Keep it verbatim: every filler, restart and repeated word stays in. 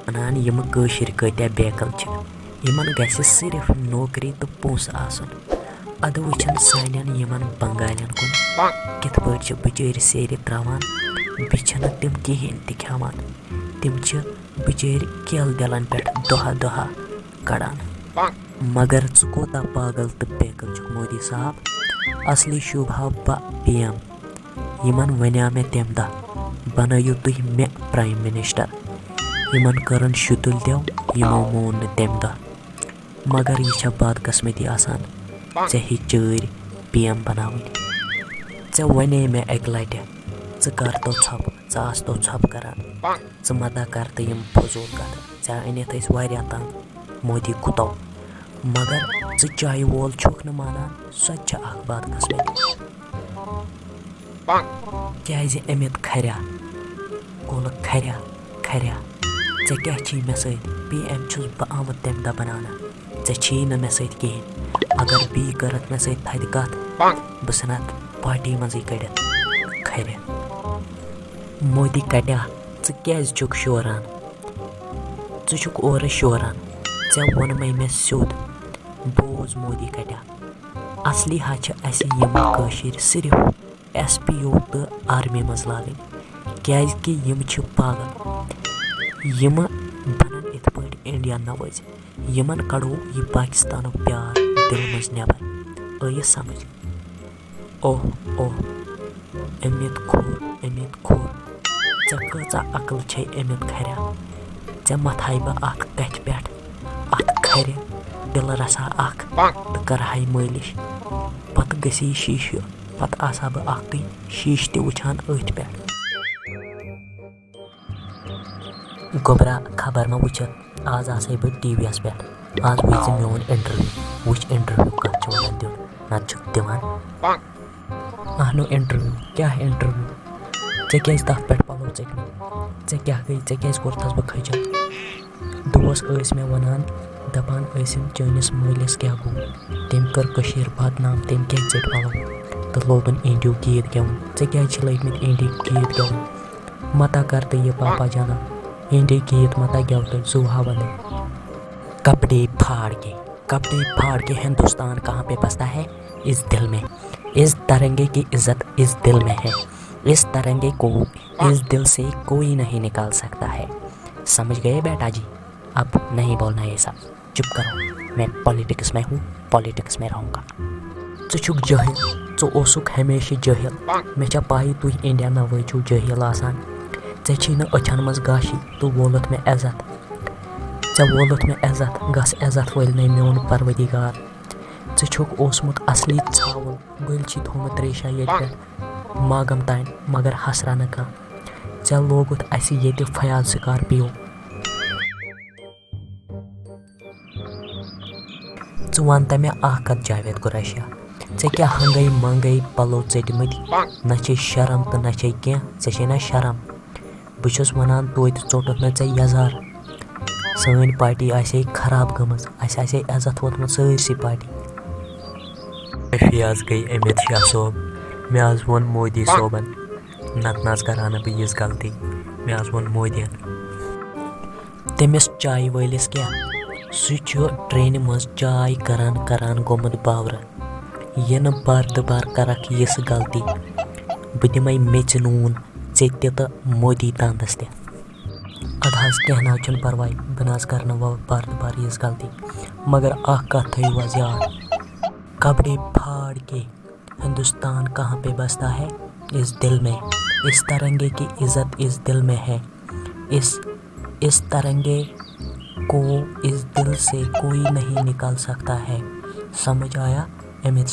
وَنان، یِم کٲشِرۍ کۭتیٛاہ بیکل چھِ، یِمن گژھِ صرف نوکری تہٕ پونٛسہٕ آسُن۔ اَدٕ وٕچھن سانٮ۪ن یِمن بنگالٮ۪ن کُن، کِتھ پٲٹھۍ چھِ بِچٲرۍ سیرِ ترٛاوان، بیٚیہِ چھِنہٕ تِم کِہیٖنۍ تہِ کھٮ۪وان۔ تِم چھِ بِچٲرۍ کیلہٕ دِلن پٮ۪ٹھ دۄہا دۄہا کڑان۔ مگر ژٕ کوٗتاہ پاگل تہٕ بیکل چھُکھ مودی صاحب۔ اصلی شوٗبہٕ ہا بہٕ پی ایم۔ یِمن ونیٛاو مےٚ تَمہِ دۄہ، بنٲیِو تُہۍ مےٚ پرٛایم مِنِسٹر۔ یِمن کٔرٕن شُتُل دٮ۪و، یِمو مون نہٕ تَمہِ دۄہ۔ مگر یہِ چھےٚ بدقٕسمتی آسان، ژےٚ ہِوۍ چٲرۍ پی ایم بناوٕنۍ۔ ژےٚ ونے مےٚ اَکہِ لٹہِ، ژٕ کر تو ژھۄپہٕ، ژٕ آس تو ژھۄپہٕ کران۔ ژٕ مہ دَہ کر تہٕ یِم فضوٗل کتھٕ۔ ژےٚ أنِتھ ٲسۍ واریاہ تنگ مودی کُتو، مگر ژٕ چایہِ وول چھُکھ نہٕ مانان، سۄ تہِ چھےٚ اکھ بدقٕسمتی۔ کیازِ امیت کھریا؟ کولہٕ کھریا، کھریا۔ ژےٚ کیٛاہ چھی مےٚ سۭتۍ؟ پی ایم چھُس بہٕ آمُت تَمہِ دۄہ بناونہٕ۔ ژےٚ چھی نہٕ مےٚ سۭتۍ کِہیٖنۍ۔ اگر بیٚیہِ کٔرٕکھ مےٚ سۭتۍ تھدِ کتھ، بہٕ ژھٕنتھ پارٹی منٛزٕے کٔڑِتھ۔ کھرِ۔ مودی کٹیا، ژٕ کیٛازِ چھُکھ شوران؟ ژٕ چھُکھ اورٕ شوران۔ ژےٚ ووٚنمَے مےٚ سیوٚد۔ بوز مودی کٹیا، اصلی ہا چھِ اَسہِ یِم کٲشِرۍ صرف ایس پی او تہٕ آرمی منٛز لاگٕنۍ، کیٛازِ کہِ یِم چھِ پاگل۔ یِم بنن یِتھ پٲٹھۍ انڈیا نوٲژ۔ یِمن کڑو یہِ پاکستانُک پیار دِلہٕ منٛز نٮ۪بر۔ ٲیہِ سمجھ؟ اوہ، اوہ، امیت کھوٚر، امیت کھوٚر۔ ژےٚ کۭژاہ عقل چھے امیت کھریا؟ ژےٚ متھاے بہٕ اتھ کتھِ پٮ۪ٹھ، اتھ کھرِ دِلہٕ رژھا اکھ، تہٕ کرہاے مٲلِش۔ پتہٕ گژھی شیٖشہٕ، پتہٕ آسہٕ ہا بہٕ اکھتُے شیٖشہٕ تہِ وٕچھان أتھۍ پٮ۪ٹھ۔ گوٚبرا، خبر ما وٕچھتھ، آز آسے بہٕ ٹی وی یَس پٮ۪ٹھ۔ آز وٕچھ زِ میون انٹرویو، وٕچھ انٹرویو کَتھ چھُ وَنان دیُن، نَتہٕ چھُکھ دِوان۔ اَہنُو انٹرویو، کیٛاہ انٹرویو؟ ژےٚ کیٛازِ تَتھ پٮ۪ٹھ پَلو ژٔٹمٕتۍ؟ ژےٚ کیٛاہ گٔے؟ ژےٚ کیٛازِ کوٚرتھَس بہٕ خجل؟ دوس ٲسۍ مےٚ وَنان، دَپان ٲسِم، "چٲنِس مٲلِس کیٛاہ گوٚو؟" تٔمۍ کٔر کٔشیٖر بدنام، تٔمۍ کیٛازِ ژٔٹۍ پَلو؟ تہٕ لوگُن انڈیُک گیٖت گٮ۪وُن۔ ژےٚ کیٛازِ چھِ لٲگۍ مٕتۍ انڈیِکۍ گیٖت گٮ۪وُن؟ متا کر تہٕ یہِ پاپا جانا، ہندی گیت متا گٮ۪و تہٕ زُو ہاوَن۔ کپڑے پھاڑ کے، کپڑے پھاڑ کے، ہندوستان کہاں پہ بستا ہے؟ اس دل میں۔ اس ترنگے کی عزت اس دل میں ہے۔ اس ترنگے کو اس دل سے کوئی نہیں نکال سکتا ہے۔ سمجھ گئے بیٹا جی؟ اب نہیں بولنا یہ سب۔ چپ کرو، میں پالیٹکس میں ہوں، پالیٹکس میں رہوں گا۔ ژٕ چھُکھ جٲہِل، ژٕ اوسُکھ ہمیشہِ جٲہِل۔ مےٚ چھےٚ پَے تُہۍ اِنڈیا نوٲے چھِو جٲہِل آسان۔ ژےٚ چھی نہٕ أچھَن منٛز گاشی، تہٕ وولُتھ مےٚ عزت۔ ژےٚ وولُتھ مےٚ عزت، گژھ عزت وٲلۍ نے میون پروردگار۔ ژٕ چھُکھ اوسمُت اصلی ژھاوُل، گٔلۍ چھی تھوٚمُت ریشہ ییٚتہِ پٮ۪ٹھ ماگم تام، مگر حسرہ نہٕ کانٛہہ۔ ژےٚ لوگُتھ اَسہِ ییٚتہِ فیاض سکارپیو۔ ژٕ وَن تہٕ مےٚ اَکھ کَتھ جاوید قریشیا، ژےٚ کیٛاہ ہنٛگَے منٛگَے پَلو ژٔٹمٕتۍ؟ نہ چھے شرم تہٕ نہ چھے کینٛہہ، ژےٚ چھے نہ شرم؟ بہٕ چھُس وَنان توتہِ ژوٚٹُتھ نہٕ ژےٚ یَزار۔ سٲنۍ پارٹی آسہِ ہے خراب گٔمٕژ، اَسہِ آسہِ ہے عزت ووتمُت سٲرسٕے پارٹی۔ فیاض گٔے امیت شاہ صٲب، مےٚ حظ ووٚن مودی صٲبَن، نَتہٕ نہ حظ کَرٕ ہا نہٕ بہٕ یِژھ غلطی۔ مےٚ حظ ووٚن مودیَن۔ تٔمِس چایہِ وٲلِس کیٛاہ؟ سُہ چھُ ٹرٛینہِ منٛز چاے کران کران گوٚمُت باورٕ۔ یہِ نہٕ بار دُبار کرکھ یِژھ غلطی، بہٕ دِمے میٚژِ نوٗن ژےٚ تہِ تہٕ مودی تانٛدَس تہِ۔ اَدٕ حظ، کینٛہہ نہ حظ چھُنہٕ پرواے، بہٕ نہ حظ کرٕ نہٕ وۄنۍ بار دُبار یِژھ غلطی۔ مگر اکھ کتھ تھٲیِو حظ یاد، کپڑے پھاڑ کے، ہندوستان کہاں پہ بستا ہے؟ اس دل میں۔ اس ترنگے کی عزت اس دل میں ہے۔ اس، اس ترنگے کو اس دل سے کوئی نہیں نکال سکتا ہے۔ سمجھ آیا؟ امیت